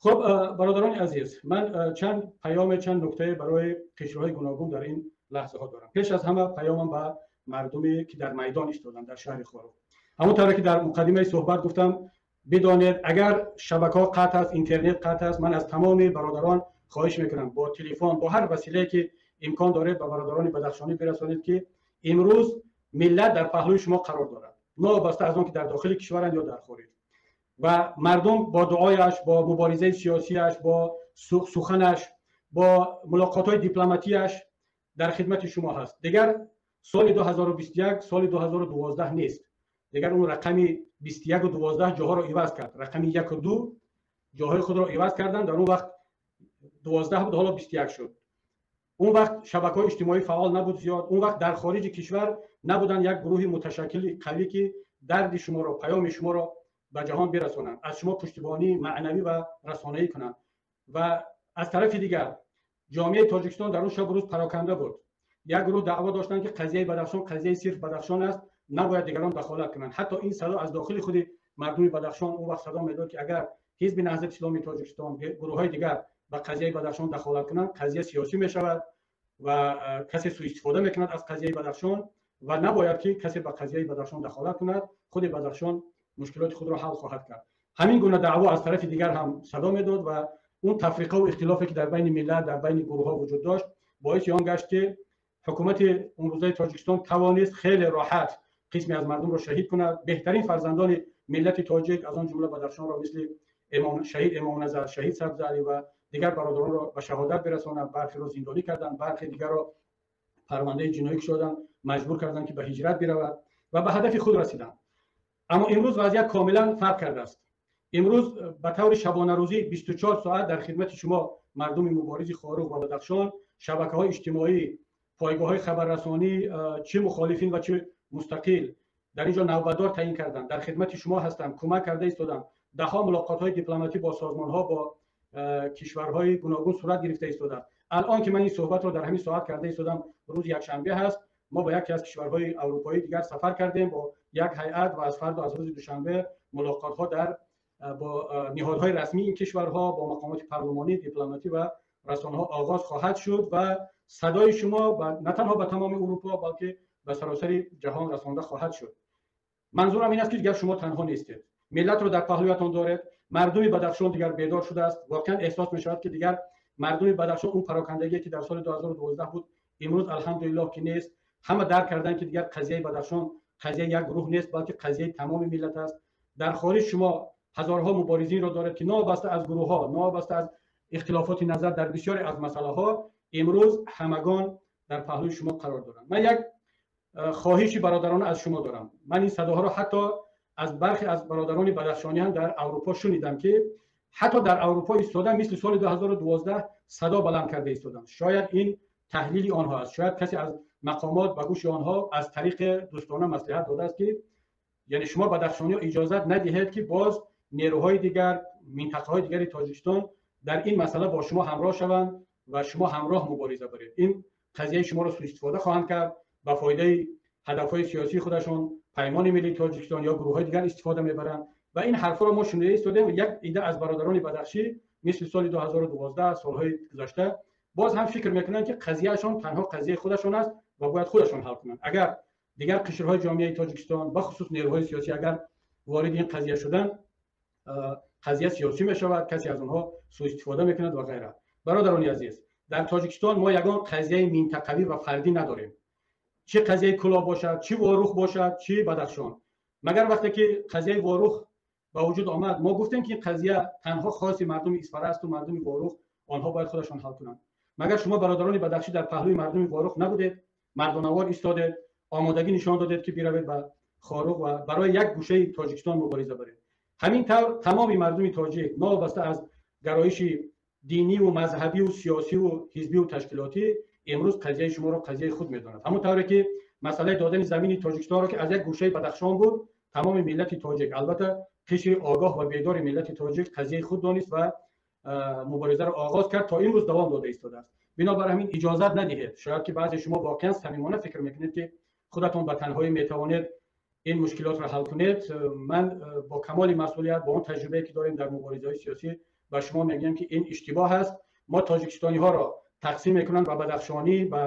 Хуб, бародарони азиз, ман чанд паём, чанд нукта барои қишрҳои гуногун дар ин лаҳзаҳо дорам. Пеш аз ҳама паёмам ба мардуме ки дар майдон истоданд дар шаҳри Хоруғ. Ҳамон тавре ки дар муқаддимаи суҳбат гуфтам, бидонед, агар шабакаҳо қатъ аст, интернет қатъ аст, ман аз тамоми бародарон хоҳиш мекунам, бо телефон, бо ҳар василае ки имкон доред, ба бародарони бадахшонӣ бирасонед, ки имрӯз миллат дар паҳлӯи шумо қарор дорад, новобаста аз он ки дар дохили кишваранд ё дар хориҷ. Ва мардум бо дуояш, бо муборизаи сиёсияш, бо суханаш, бо мулоқотҳои дипломатияш дар хидмати шумо ҳаст. Дигар соли 2021 соли 2012 нест. Дигар он рақами 21 12 ҷоҳоро иваз кард, рақами 1 2 ҷоҳои худро иваз карданд. Дар он вақт 12 буд, ҳоло 21 шуд. Он вақт шабакаҳои иҷтимоӣ фаъол набуд зиёд, он вақт дар хориҷи кишвар набуданд як гурӯҳи муташаккили қавӣ, ки дарди шуморо, паёми шуморо ба ҷаҳон бирасонанд, аз шумо пуштибонии маънавӣ ва расонаӣ кунанд. Ва аз тарафи дигар ҷомеаи Тоҷикистон дар он шабу рӯз пароканда буд. Як гурӯҳ даъво доштанд, ки қазияи Бадахшон қазияи сирф Бадахшон аст, набояд дигарон дахолат кунанд. Ҳатто ин садо аз дохили худи мардуми Бадахшон он вақт садо медод, ки агар Ҳизби Наҳзати Исломии Тоҷикистон, гурӯҳҳои дигар ба қазияи Бадахшон дахолат кунанд, қазия сиёсӣ мешавад ва касе суистифода мекунад аз қазияи Бадахшон ва набояд ки касе ба қазияи Бадахшон дахолат кунад, худи Бадахшон мушкилоти худро ҳал хоҳад кард. Ҳамин гуна даъво аз тарафи дигар ҳам садо медод ва он тафриқаву ихтилофе ки дар байни миллат, дар байни гурӯҳҳо вуҷуд дошт, боиси он гашт, ки ҳукумати имрӯзаи Тоҷикистон тавонист хеле роҳат қисме аз мардумро шаҳид кунад, беҳтарин фарзандони миллати тоҷик, аз он ҷумла Бадахшонро, мисли шаҳид Эмомназар, шаҳид Сабзалӣ ва дигар бародаронро ба шаҳодат бирасонад. Бархеро зиндонӣ карданд, бархе дигарро парвандаи ҷиноӣ кушоданд, маҷбур карданд, ки ба ҳиҷрат биравад ва ба ҳадафи худ расиданд. Аммо имрӯз вазъият комилан фарқ кардааст. Имрӯз ба таври шабонарӯзӣ 24 соат дар хидмати шумо мардуми муборизи Хоруғ ва Бадахшон, шабакаҳои иҷтимоӣ, пойгоҳҳои хабаррасонӣ, чӣ мухолифин ва чӣ мустақил, дар инҷо навбатдор таъин карданд, дар хидмати шумо ҳастанд, кӯмак карда истоданд. Даҳҳо мулоқотҳои дипломатӣ бо созмонҳо, бо кишварҳои гуногун сурат гирифта истодааст. Алон ки ман ин суҳбатро дар ҳамин соат карда истодам, рӯзи якшанбе ҳаст, мо ба яке аз кишварҳои аврупоӣ дигар сафар кардем бо як ҳайат ва аз фардо, аз рӯзи душанбе, мулоқотҳо дар бо ниҳодҳои расмии ин кишварҳо, бо мақомоти парлумонӣ, дипломатӣ ва расонаҳо оғоз хоҳад шуд ва садои шумо на танҳо ба тамоми Урупо, балки ба саросари ҷаҳон расонда хоҳад шуд. Манзурам ин аст, ки дигар шумо танҳо нестед, миллатро дар паҳлӯятон доред. Мардуми Бадахшон дигар бедор шудааст. Воқеан эҳсос мешавад, ки дигар мардуми Бадахшон он парокандагие ки дар соли 2012 буд, имрӯз, алҳамдулиллоҳ, ки нест. Ҳама дарк карданд, ки дигар қазияи Бадахшон қазияи як гурӯҳ нест, балки қазияи тамоми миллат аст. Дар хориҷ шумо ҳазорҳо муборизинро доред, ки новобаста аз гурӯҳҳо, новобаста аз ихтилофоти назар дар бисёре аз масъалаҳо, имрӯз ҳамагон дар паҳлӯи шумо қарор доранд. Ман як хоҳиши бародарона аз шумо дорам. Ман ин садоҳоро ҳатто аз бархе аз бародарони бадахшонӣ ҳам дар Аврупо шунидам, ки ҳатто дар Аврупо истода мисли соли 2012 садо баланд карда истоданд. Шояд ин таҳлили онҳо аст, шояд касе аз мақомот ба гӯши онҳо аз тариқи дӯстона маслиҳат додааст, ки яъне шумо бадахшониҳо иҷозат надиҳед, ки боз нерӯҳои дигар, минтақаҳои дигари Тоҷикистон дар ин масъала бо шумо ҳамроҳ шаванд ва шумо ҳамроҳ мубориза баред. Ин қазияи шуморо суистифода хоҳанд кард, ба фоидаи ҳадафҳои сиёсии худашон, Паймони миллии Тоҷикистон ё гурӯҳҳои дигар истифода мебаранд. Ва ин ҳарфҳоро мо шунида истодем. Як ида аз бародарони бадахшӣ мисли соли 2012, солҳои гузашта, боз ҳам фикр мекунанд, ки қазияашон танҳо қазияи худашон аст ва бояд худашон ҳал кунанд. Агар дигар қишрҳои ҷомеаи Тоҷикистон, бахусус нерӯҳои сиёсӣ, агар вориди ин қазия шуданд, қазия сиёсӣ мешавад, касе аз онҳо суистифода мекунад ва ғайра. Бародарони азиз, дар Тоҷикистон мо ягон қазияи минтақавӣ ва фардӣ надорем, чӣ қазияи Кӯлоб бошад, чӣ Ворух бошад, чӣ Бадахшон. Магар вақте ки қазияи Ворух ба вуҷуд омад, мо гуфтем, ки ин қазия танҳо хоси мардуми Исфара асту мардуми Ворух, онҳо бояд худашон ҳал кунанд? Магар шумо бародарони бадахшӣ дар паҳлӯи мардуми Ворух набудед, мардонавор истодед, омодагӣ нишон додед, ки биравед ба Хоруғ ва барои як гӯшаи Тоҷикистон мубориза баред? Ҳамин тавр тамоми мардуми тоҷик, новобаста аз гароиши диниву мазҳабиву сиёсиву ҳизбиву ташкилотӣ, имрӯз қазияи шуморо қазияи худ медонад. Ҳамон тавре ки масъалаи додани замини Тоҷикистонро, ки аз як гӯшаи Бадахшон буд, тамоми миллати тоҷик, албатта қишри огоҳ ва бедори миллати тоҷик, қазияи худ донист ва муборизаро оғоз кард, то имрӯз давом дода истодааст. Бинобар ҳамин иҷозат надиҳед. Шояд ки баъзе шумо воқеан самимона фикр мекунед, ки худатон ба танҳоӣ метавонед ин мушкилотро ҳал кунед. Ман бо камоли масъулият, бо он таҷрибае ки дорем дар муборизаҳои сиёсӣ, ба шумо мегӯем ки ин иштибоҳ аст. Мо тоҷикистониҳоро тақсим мекунанд ба Бадахшонӣ, ба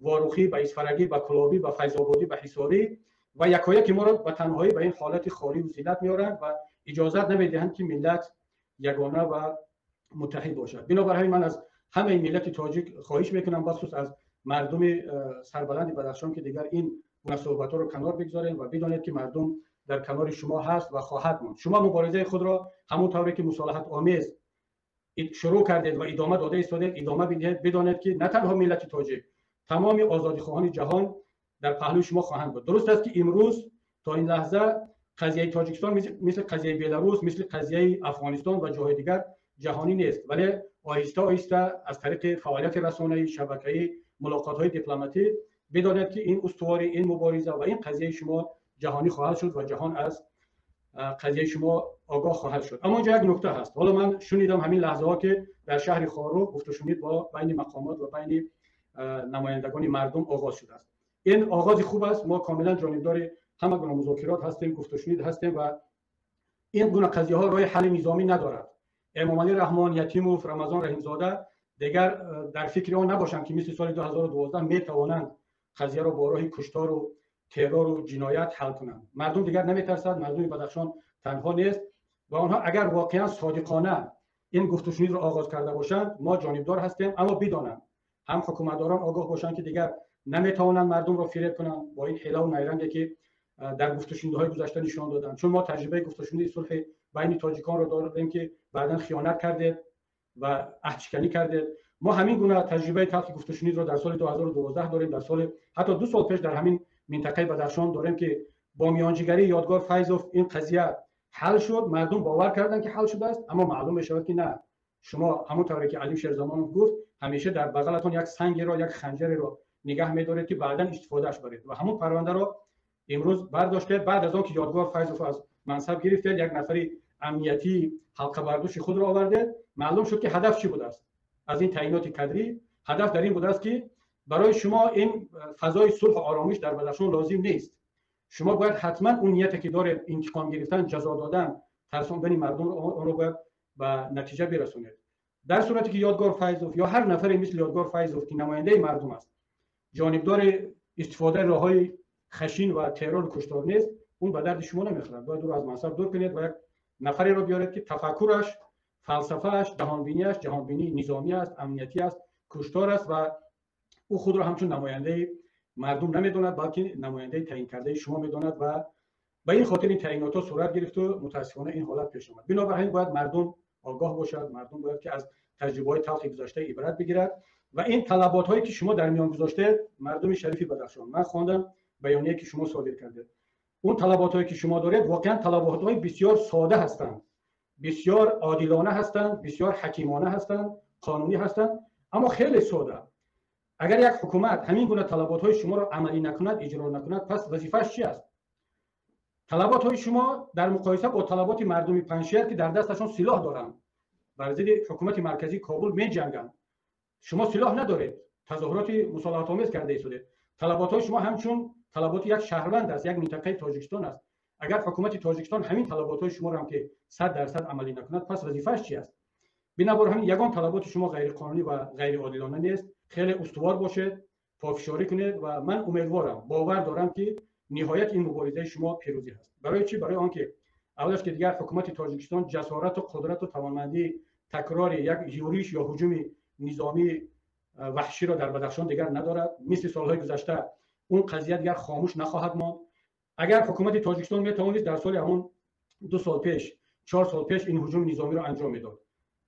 Ворухӣ, ба Исфарагӣ, ба Кулобӣ, ба Файзободӣ, ба Ҳисорӣ ва якояки моро ба танҳоӣ ба ин ҳолати хорӣ ва зиллат меоранд ва иҷозат намедиҳанд ки миллат ягона ва муттаҳид бошад. Бинобар ҳамин ман аз ҳамаи миллати тоҷик хоҳиш мекунам, бахусус аз мардуми сарбаланди Бадахшон, ки дигар ин гуна суҳбатҳоро канор бигзорем ва бидонед ки мардум дар канори шумо ҳаст ва хоҳад монд. Шумо муборизаи худро ҳамон тавре ки мусолиҳатомез шурӯъ кардед ва идома дода истодед, идома бидиҳед. Бидонед ки на танҳо миллати тоҷик, тамоми озодихоҳони ҷаҳон дар паҳлӯи шумо хоҳанд буд. Дуруст аст ки имрӯз то ин лаҳза қазияи Тоҷикистон мисли қазияи Беларус, мисли қазияи Афғонистон ва ҷоҳои дигар ҷаҳонӣ нест, вале оҳиста оҳиста аз тариқи фаъолияти расонаӣ, шабакаӣ, мулоқотҳои дипломатӣ бидонед ки ин устуворӣ, ин мубориза ва ин қазияи шумо ҷаҳонӣ хоҳад шуд ва ҷаҳон аз қазияи шумо огоҳ хоҳад шуд. Аммо инҷо як нукта ҳаст. Ҳоло ман шунидам ҳамин лаҳзаҳо ки дар шаҳри Хоруғ гуфтушунид бо байни мақомот ва байни намояндагони мардум оғоз шудааст. Ин оғози хуб аст. Мо комилан ҷонибдори ҳама гуна музокирот ҳастем, гуфтушунид ҳастем ва ин гуна қазияҳо роҳи ҳалли низомӣ надорад. Эмомалӣ Раҳмон, Ятимов, Рамазон Раҳимзода дигар дар фикри он набошанд ки мисли соли 2012 метавонанд қазияро бо роҳи куштору террору ҷиноят ҳал кунанд. Мардум дигар наметарсад, мардуми Бадахшон танҳо нест ва онҳо агар воқеан содиқона ин гуфтушунидро оғоз карда бошанд, мо ҷонибдор ҳастем, аммо бидонанд, ҳам ҳукуматдорон огоҳ бошанд ки дигар наметавонанд мардумро фиреб кунанд бо ин ҳилаву найранге ки дар гуфтушунидҳои гузашта нишон доданд. Чун мо таҷрибаи гуфтушуниди сулҳи байни тоҷиконро дорем ки баъдан хиёнат кардед ва аҳдшиканӣ кардед. Мо ҳамин гуна таҷрибаи талхи гуфтушунидро дар соли 2012 дорем, дар соли ҳатто 2 сол пеш дар ҳамин минтақаи Бадахшон дорем ки бо миёнҷигарии Ёдгор Файзов ин қазия ҳал шуд. Мардум бовар карданд ки ҳал шудааст, аммо маълум мешавад ки на. Шумо ҳамон тавре ки Алим Шерзамонов гуфт, ҳамеша дар бағалатон як сангеро, як ханҷареро нигаҳ медоред ки баъдан истифодааш баред ва ҳамон парвандаро имрӯз бардоштед. Баъд аз он ки Ёдгор Файзов аз мансаб гирифтед, як нафари амниятии ҳалқабардӯши худро овардед. Маълум шуд ки ҳадаф чӣ будааст аз ин таъиноти кадрӣ. Ҳадаф дар ин будааст ки барои шумо ин фазои сулҳу оромиш дар Бадахшон лозим нест. Шумо бояд ҳатман он нияте ки доред, интиқом гирифтан, ҷазо додан, тарсондани мардумро, онро бояд ба натиҷа бирасонед. Дар сурате ки Ёдгор Файзов ё ҳар нафаре мисли Ёдгор Файзов ки намояндаи мардум аст, ҷонибдори истифодаи роҳҳои хашин ва террору куштор нест, он ба дарди шумо намехӯрад. Бояд ӯро аз мансаб дур кунед ва як нафареро биёред ки тафаккураш, фалсафааш, ҷаҳонбиниаш ҷаҳонбинии низомӣ аст, амниятӣ аст, куштор аст ва ӯ худро ҳамчун намояндаи мардум намедонад, балки намояндаи таъин кардаи шумо медонад ва ба ин хотир ин таъинотҳо сурат гирифту мутаассифона ин ҳолат пеш омад. Бинобар ҳамин бояд мардум огоҳ бошад, мардум бояд ки аз таҷрибаҳои талхи гузашта ибрат бигирад ва ин талаботҳое ки шумо дар миён гузоштед, мардуми шарифи Бадахшон, ман хондам баёние ки шумо содир кардед, он талаботҳое ки шумо доред воқеан талаботҳои бисёр сода ҳастанд, бисёр одилона ҳастанд, бисёр ҳакимона ҳастанд, қонунӣ ҳастанд, аммо хеле сода. Агар як ҳукумат ҳамин гуна талаботҳои шуморо амалӣ накунад, иҷро накунад, пас вазифааш чи аст? Талаботҳои шумо дар муқоиса бо талаботи мардуми Панҷшер ки дар дасташон силоҳ доранд, бар зидди ҳукумати марказии Кобул меҷанганд, шумо силоҳ надоред, тазоҳуроти мусолиҳатомез карда истодед. Талаботҳои шумо ҳамчун талаботи як шаҳрванд аст, як минтақаи Тоҷикистон аст. Агар ҳукумати Тоҷикистон ҳамин талаботҳои шуморо ҳам ки 100% амалӣ накунад, пас вазифааш чи аст? Бинобар ҳамин ягон талаботи шумо ғайриқонунӣ ва ғайриодилона нест. Хеле устувор бошед, пофишорӣ кунед ва ман умедворам, бовар дорам ки ниҳоят ин муборизаи шумо пирӯзӣ ҳаст. Барои чӣ? Барои он ки аввалаш ки дигар ҳукумати Тоҷикистон ҷасорату қудрату тавонмандии такрори як юриш ё ҳуҷуми низомии ваҳширо дар Бадахшон дигар надорад. Мисли солҳои гузашта он қазия дигар хомӯш нахоҳад монд. Агар ҳукумати Тоҷикистон метавонист дар соли ҳамон 2 сол пеш, 4 сол пеш ин ҳуҷуми низомиро анҷом медод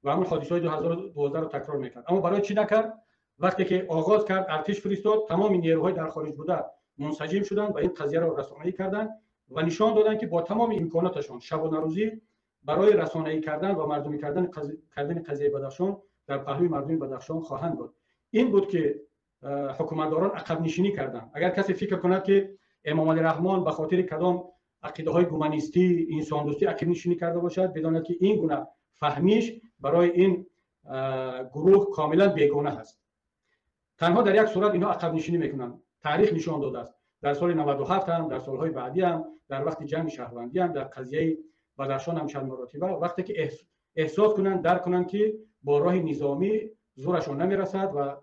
ва ҳамон ҳодисаҳои 2012-ро такрор мекард, аммо барои чӣ накард? Вақте ки оғоз кард, артиш фиристод, тамоми нерӯҳои дар хориҷ буда мунсаҷим шуданд ва ин қазияро расонаӣ карданд ва нишон доданд ки бо тамоми имконоташон шабонарӯзӣ барои расонаӣ кардан ва мардумӣ кардани қазияи Бадахшон дар паҳлӯи мардуми Бадахшон хоҳанд буд. Ин буд ки ҳукуматдорон ақабнишинӣ карданд. Агар касе фикр кунад ки Эмомалӣ Раҳмон ба хотири кадом ақидаҳои гуманистӣ, инсондӯстӣ ақибнишинӣ карда бошад, бидонад ки ин гуна фаҳмиш барои ин гурӯҳ комилан бегона ҳаст. Танҳо дар як сурат инҳо ақабнишинӣ мекунанд. Таърих нишон додааст. Дар соли 97 ҳам, дар солҳои баъдӣ ҳам, дар вақти ҷанги шаҳрвандӣ ҳам, дар қазияи Бадахшон ҳам чанд маротиба вақте ки احساس کنند، درک کنند که با راه نظامی زورشان نمیرسد و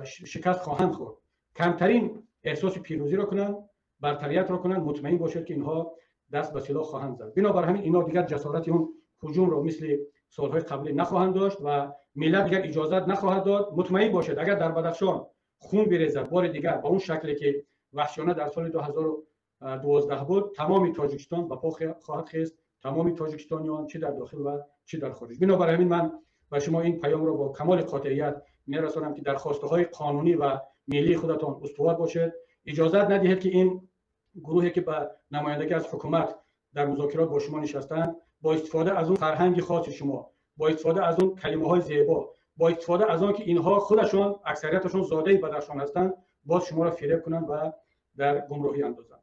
شکست خواهند خورد، کمترین احساس پیروزی را کنند، برتریت را کنند، مطمئن باشید که اینها دست به سلاح خواهند زد. بنابر همین اینا دیگر جسارت اون هجوم را مثل سالهای قبلی نخواهند داشت و ملت دیگر اجازت نخواهد داد. مطمئن باشید اگر در بدخشان خون بریزد بار دیگر با اون شکلی که وحشیانه در سال 2012 بود، تمام تاجیکستان به پا خواهد خیست، تمام تاجیکستانیان چه در داخل و چه در خارج. بنابر همین من و شما این پیام را با کمال قاطعیت میرسانم که درخواست های قانونی و ملی خودتان استوار باشید. اجازت ندهید که این گروهی که به نمایندگی از حکومت در مذاکرات با شما نشستند، با استفاده از اون فرهنگ خاص شما، با استفاده از اون کلمه های زیبا، با استفاده از آن که اینها خودشان اکثریتشون زاده بدخشان هستند، باز شما را فریب کنند و در گمراهی اندازند.